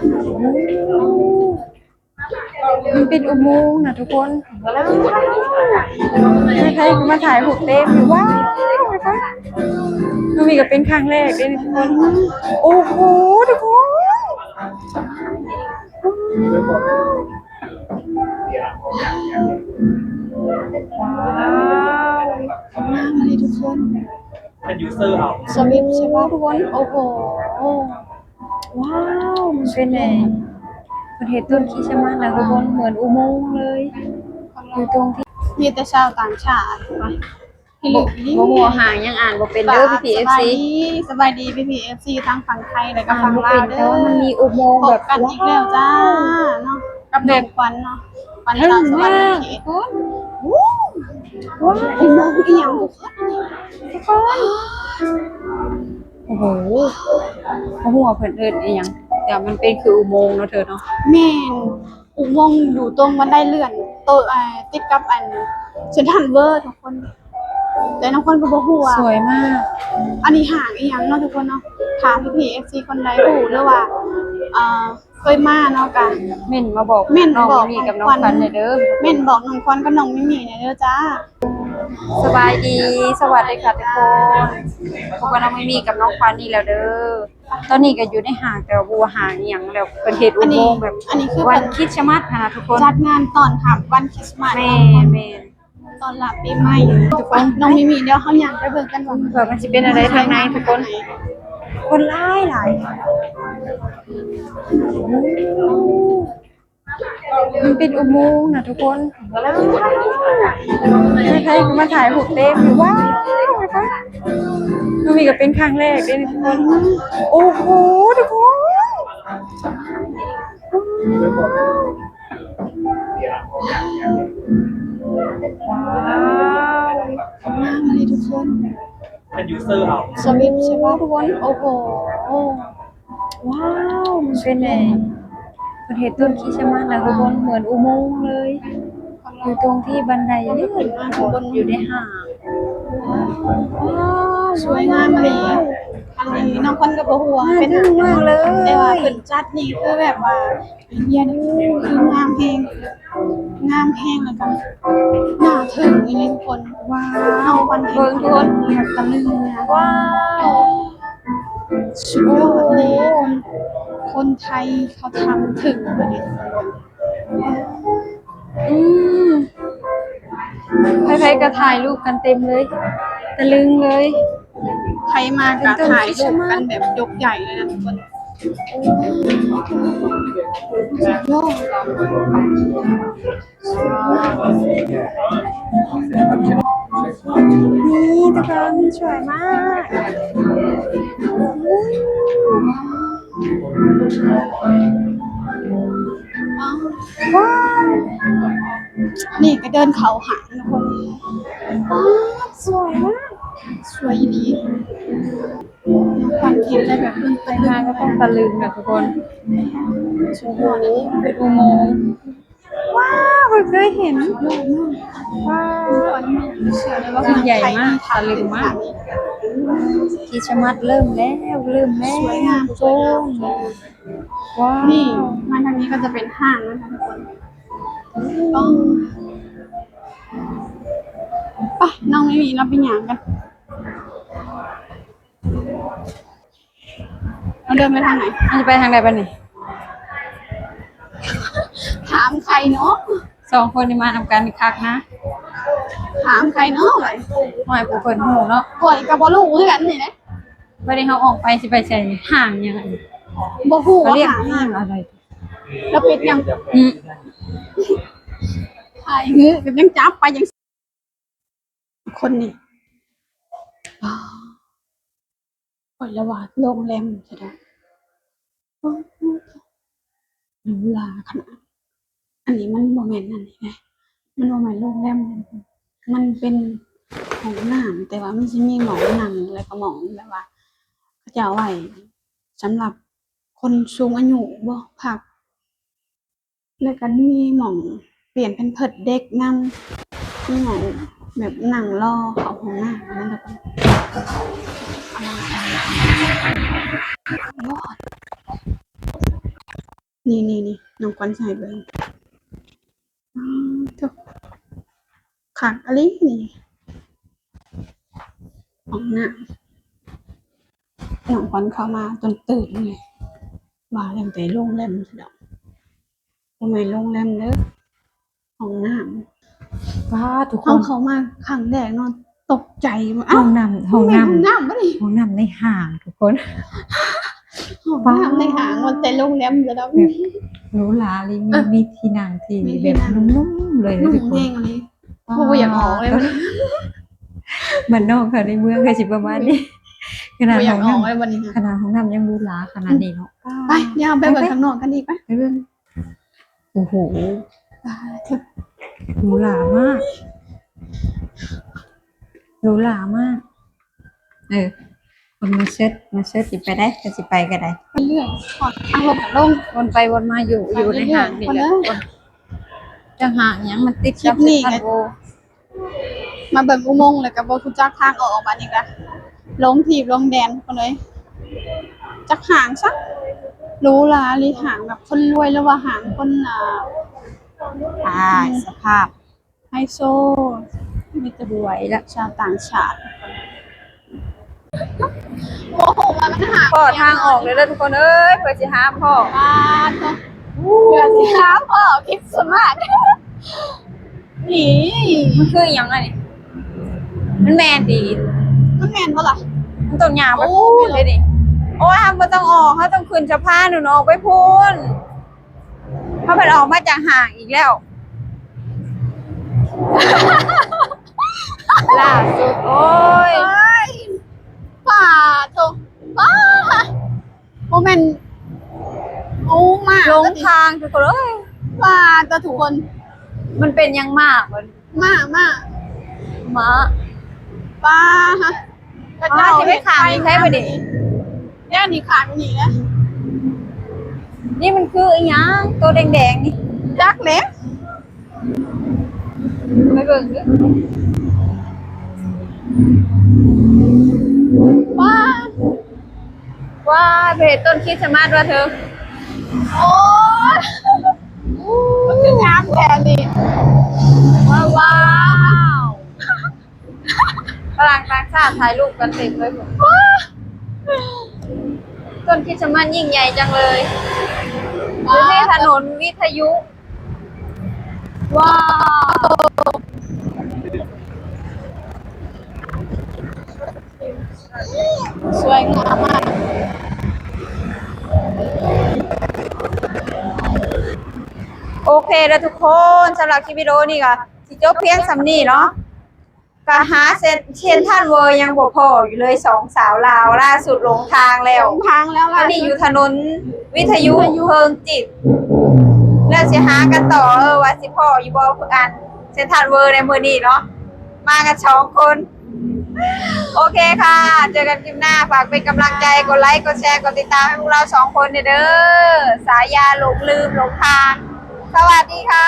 ມັນເປັນອຸໂມງນະທຸກຄົນ. ໃຜໆກໍມາຖ່າຍຮູບເຕັມຢູ່. ວ້າວ ທຸກຄົນ ນ້ອງມີກໍເປັນຄັ້ງແລກເດ້ທຸກຄົນ. ໂອ້ໂຫ ທຸກຄົນ ວ້າວ ງາມອີ່ຫຼີທຸກຄົນ. ເປັນຢູເຊີເອົາ ສະວິບໃຊ່ປະທຸກຄົນ? ໂອ້ໂຫ ວ້າວ ມັນເປັນແນວ ເພິ່ນເຮັດຕົ້ນຄຣິດສະມາດນະທຸກຄົນ ເໝືອນອຸໂມງເລີຍ ຢູ່ຕົງທີ່ ມີແຕ່ຊາວຕ່າງຊາດ ບໍ່ ບໍ່ຮູ້ວ່າຫາງຫຍັງ ອ່ານບໍ່ເປັນເດີພີ່ໆ ເອັຟຊີ. ສະບາຍດີ ສະບາຍດີພີ່ໆ ເອັຟຊີ ທັງຝັ່ງໄທ ແລະກໍຝັ່ງລາວເດີ. ມັນມີອຸໂມງແບບ ພົບກັນອີກແລ້ວຈ້າເນາະ ກັບນ້ອງຂວັນເນາະ ຂວັນສາວສະຫວັນເຂດ. ໂອ້ ວ້າວ ອຸໂມງອີ່ຫຍັງທຸກຄົນ? ໂອ້ໂຫ ບໍ່ຮູ້ວ່າເພິ່ນເອີ້ນອີ່ຫຍັງ ແຕ່ມັນເປັນຄືອຸໂມງເນາະເທີເນາະ. ແມ່ນ ອຸໂມງຢູ່ຕົງບັນໄດເລື່ອນ ໂຕ ເອີ ຕິດກັບອັນ ເຊັນທຣານເວີທຸກຄົນ. ແຕ່ນາງຂວັນກໍບໍ່ຮູ້ວ່າ ສວຍມາກ ອັນນີ້ຫ້າງອີ່ຫຍັງເນາະທຸກຄົນເນາະ. ຖ້າພີ່ໆ ເອັຟຊີ ຄົນໃດຮູ້ ຫຼືວ່າ ເອີ ເຄີຍມາເນາະ ກະເມັ້ນມາບອກ ເມັ້ນບອກນ້ອງມີມີກັບນ້ອງຂວັນແດ່ເດີ. ເມັ້ນບອກນ້ອງຂວັນກັບນ້ອງມີມີແດ່ເດີຈ້າ. ສະບາຍດີ ສະຫວັດດີຄ່ະທຸກຄົນ ພົບກັບນ້ອງມີມີກັບນ້ອງຂວັນອີກແລ້ວເດີ. ຕອນນີ້ກໍຢູ່ໃນຫ້າງ ແຕ່ວ່າບໍ່ຮູ້ວ່າຫ້າງອີ່ຫຍັງແລ້ວ ເພິ່ນເຮັດອຸໂມງແບບ ອັນນີ້ຄືວັນຄຣິດສະມາດຫັ້ນນະທຸກຄົນ ຈັດງານຕ້ອນຮັບວັນຄຣິດສະມາດ. ແມ່ນໆ ຕ້ອນຮັບປີໃໝ່ທຸກຄົນ. ນ້ອງມີມີ ດຽວເຮົາຍ່າງໄປເບິ່ງກັນວ່າ ວ່າມັນຊິເປັນແນວໃດທາງໃນທຸກຄົນ. ຄົນຫຼາຍໆ ໂອ້ ມັນເປັນອຸໂມງນະທຸກຄົນ. ໃຜໆກໍມາຖ່າຍຮູບເຕັມຢູ່. ວ້າວ ທຸກຄົນ ນ້ອງມີກໍເປັນຄັ້ງແລກເດ້ທຸກຄົນ. ໂອ້ໂຫ ທຸກຄົນ ວ້າວ ງາມອີ່ຫຼີທຸກຄົນ. ເປັນຢູເຊີເອົາ ສະວິບໃຊ່ປະທຸກຄົນ? ໂອ້ໂຫ ວ້າວ ມັນເປັນແນວ ເພິ່ນເຮັດຕົ້ນຄຣິດສະມາດນະທຸກຄົນ ເໝືອນອຸໂມງເລີຍ ຢູ່ຕົງທີ່ບັນໄດເລື່ອນ ຢູ່ໃນຫ້າງ. ວ້າວ ສວຍງາມອີ່ຫຼີ. ອັນນີ້ນ້ອງຂວັນກໍບໍ່ຮູ້ວ່າເປັນຫຍັງ ແຕ່ວ່າເພິ່ນຈັດນີ້ຄືແບບວ່າ ເຢັນ ຄືງາມແຮງ ງາມແຮງ ແລ້ວກໍໜ້າເຖິງອີ່ຫຼີທຸກຄົນ. ວ້າວ ເບິ່ງທຸກຄົນ ຕະລຶງ. ວ້າວ ສຸດຍອດເລີຍ ຄົນ ຄົນໄທເຂົາທຳເຖິງບັດນີ້. ອືມ ໃຜໆກໍຖ່າຍຮູບກັນເຕັມເລີຍ ຕະລຶງເລີຍ. ໃຜມາກໍຖ່າຍຮູບກັນແບບຍົກໃຫຍ່ເລີຍນະທຸກຄົນ. ສຸດຍອດ ນີ້ທຸກຄົນ ສວຍມາກ. ວ້າວ ນີ້ກໍເດີນເຂົ້າຫາທຸກຄົນ. ວ້າວ ສວຍມາກ ສວຍອີ່ຫຼີ. ຄວາມຄິດໄດ້ແບບເບິ່ງໄປມາກໍຕ້ອງຕະລຶງນະທຸກຄົນ. ໂອ້ໂຫ ເປັນອຸໂມງ. ວ້າວ ເພິ່ນເຄີຍເຫັນ. ວ້າວ ໃຫຍ່ມາກ ຕະລຶງມາກ. ຄຣິດສະມາດເລີ່ມແລ້ວ ເລີ່ມແລ້ວ ສວຍງາມ ທຸກຄົນ. ວ້າວ ນີ້ ມາທາງນີ້ກໍຈະເປັນຫ້າງນະທຸກຄົນ. ໄປ ນ້ອງມີມີ ເຮົາໄປຍ່າງກັນ. ເຮົາເດີນໄປທາງໃດ? ເຮົາຈະໄປທາງໃດບັດນີ້? ຖາມໃຜເນາະ? ສອງຄົນນີ້ມານຳກັນຄັກນະ. ຖາມໃຜເນາະ? ຫ້ອຍ ຜູ້ເພິ່ນຮູ້ເນາະ. ຂ້ອຍກໍບໍ່ຮູ້ຄືກັນນີ້ແຫຼະ. ບັດນີ້ເຮົາອອກໄປຊິໄປໃສ? ຫ້າງຫຍັງອັນນີ້? ບໍ່ຮູ້ວ່າຫ້າງ ຫ້າງອະໄລ? ລະປິດຫຍັງ? ອືມ ຖ່າຍຮູບກໍຍັງຈັບໄປຈັ່ງ ຄົນນີ້ ປາ ຂ້ອຍລະວ່າໂຮງແຮມຊະດອກ ຫຼູຫຼາຂະໜາດ. ອັນນີ້ມັນບໍ່ແມ່ນອັນນີ້ເດ້ ມັນບໍ່ແມ່ນໂຮງແຮມ ມັນເປັນຫ້ອງນ້ຳ ແຕ່ວ່າມັນຊິມີໝ່ອງນັ່ງ ແລ້ວກໍໝ່ອງແບບວ່າເຂົາເຈົ້າໄວ້ສຳລັບຄົນສູງອາຍຸບໍ ພັກ. ແລ້ວກໍມີໝ່ອງປ່ຽນແພມເພີດເດັກນຳ ມີໝ່ອງແບບນັ່ງລໍເຂົ້າຫ້ອງນ້ຳນັ້ນແຫຼະ. ໂອ້ ນີ້ໆໆ ນ້ອງຂວັນຊິໃຫ້ເບິ່ງ. ອ້າໂທ້ ຄັກອີ່ຫຼີນີ້ ຫ້ອງນ້ຳ. ນ້ອງຂວັນເຂົ້າມາຕື່ນໆ ເລີຍ ວ່າຕັ້ງແຕ່ໂຮງແຮມຊັ້ນດອກ. ບໍ່ແມ່ນໂຮງແຮມເດີ ຫ້ອງນ້ຳ. ປາດ ທຸກຄົນ ເຮົາເຂົ້າມາຄັ້ງແລກເນາະ ຕົກໃຈ. ອ້າວ ຫ້ອງນ້ຳ ຫ້ອງນ້ຳ ຫ້ອງນ້ຳບໍ່ນີ້? ຫ້ອງນ້ຳໃນຫ້າງ ທຸກຄົນ. ຫ້ອງນ້ຳໃນຫ້າງ ປາດ ມັນແຕ່ໂຮງແຮມຊັ້ນດອກ. ແບບຫຼູຫຼາເລີຍ ມີ ເອີ ມີທີ່ນັ່ງທີ່ ມີທີ່ນັ່ງ ແບບນຸ້ມໆ ເລີຍ ນຸ້ມ ທຸກຄົນ ແຮງອີ່ຫຼີ. ໂອ້ ບໍ່ຢາກອອກເລີຍ. ບ້ານນອກເຂົາໃນເມືອງກໍຊິປະມານນີ້. ຂະໜາດຫ້ອງນ້ຳ ຂະໜາດຫ້ອງນ້ຳຍັງຫຼູຫຼາຂະໜາດນີ້ເນາະ. ໄປ ດຽວເຮົາໄປເບິ່ງຂ້າງນອກກັນອີກ ໄປ ໄປເບິ່ງ. ໂອ້ໂຫ ຕາຍເຖາະ ຫຼູຫຼາມາກ ຫຼູຫຼາມາກ. ເອີ ຄົນມາເຊີດ ມາເຊີດ ຊິໄປໃດ ກໍຊິໄປກໍໄດ້ ໄປເລື້ອຍ. ອາລົມລົງ ວົນໄປວົນມາຢູ່ ຢູ່ໃນຫ້າງນີ້ແຫຼະ. ຈັກຫ້າງຫຍັງ ມັນຕິດກັບເຊັນທຣັນເວີ. ມາເບິ່ງອຸມົງແລ້ວກໍບໍ່ຮູ້ຈັກທາງອອກ. ບາດນີ້ກໍຫຼົງທີ່ຫຼົງແດນພຸ້ນເລີຍ. ຈັກຫ້າງຊະ ຫຼູຫຼາອີ່ຫຼີ ຫ້າງແບບຄົນລວຍ ຫຼືວ່າຫ້າງຄົນ ອ່າ ອາ ສະພາບໄຮໂຊ ມີແຕ່ລວຍ ແລະ ຊາວຕ່າງຊາດ. ບໍ່ຮູ້ວ່າມັນຫາ ພໍ້ທາງອອກເລີຍເດີທຸກຄົນເອີຍ ເພື່ອຊິຫາພໍ້. ປາດໂທ້ ເພື່ອຊິຫາພໍ້ຄຣິດສະມາດ. ນີ້ ມັນຄືອີ່ຫຍັງອັນນີ້? ມັນແມ່ນຕິ? ມັນແມ່ນບໍ່ລະ? ມັນຕ້ອງຍ່າງໄປພຸ້ນເດ້ນີ້. ໂອ້ຍ ເຮົາບໍ່ຕ້ອງອອກ ເຮົາຕ້ອງຂຶ້ນສະພານພຸ້ນ ອອກໄປພຸ້ນ. ເຮົາພັດອອກມາຈາກຫ້າງອີກແລ້ວ ລ່າສຸດ. ໂອ້ຍ ເອີຍ ປາດໂທ້ ປາດ ບໍ່ແມ່ນ ໂອ້ ມາ ຫຼົງທາງທຸກຄົນເອີຍ. ປາດໂທ້ ທຸກຄົນ ມັນເປັນຫຍັງມາ ມາ ມາ ມາ ປາດ ເຂົາເຈົ້າຊິໄປຂ້າມຢູ່ໃສບາດນີ້? ແລ້ວນີ້ຂ້າມຢູ່ນີ້ນະ. ນີ້ມັນຄືອີ່ຫຍັງ ໂຕແດງໆນີ້? ຈັກແຫຼະ ໄປເບິ່ງເດີ. ວ້າ ວ້າ ໄປເຫັນຕົ້ນຄຣິດສະມາດວ່າເທີ. ໂອ້ຍ ມັນຄືງາມແທ້ນີ້. ວ້າວ ຝຣັ່ງຕ່າງຊາດຖ່າຍຮູບກັນເຕັມເລີຍ. ຕົ້ນຄຣິດສະມາດຍິ່ງໃຫຍ່ຈັງເລີຍ. ຢູ່ໃນຖະໜົນວິທະຍຸ. ວ້າວ ສວຍງາມມາກ. ໂອເຄເດີທຸກຄົນ ສຳລັບຄລິບວິດີໂອນີ້ກໍຊິຈົບພຽງສ່ຳນີ້ເນາະ. ກໍຫາເຊັນ ເຊັນທຣັນເວີຍັງບໍ່ພໍ້ຢູ່ເລີຍ ສອງສາວລາວ. ລ່າສຸດຫຼົງທາງແລ້ວ ຫຼົງທາງແລ້ວ. ອັນນີ້ຢູ່ຖະໜົນວິທະຍຸ ວິທະຍຸ ເພິງຈິດ ແລ້ວຊິຫາກັນຕໍ່ ເອີ ວ່າຊິພໍ້ຢູ່ບໍ່ ອັນ ເຊັນທຣັນເວີໃນມື້ນີ້ເນາະ ມາກັນສອງຄົນ. ໂອເຄຄ່ະ ເຈີກັນຄລິບໜ້າ ຝາກເປັນກຳລັງໃຈ ກົດໄລ ກົດແຊ ກົດຕິດຕາມໃຫ້ພວກເຮົາສອງຄົນແດ່ເດີ. ສາຢາຫຼົງລືມຫຼົງທາງ ສະຫວັດດີຄ່ະ.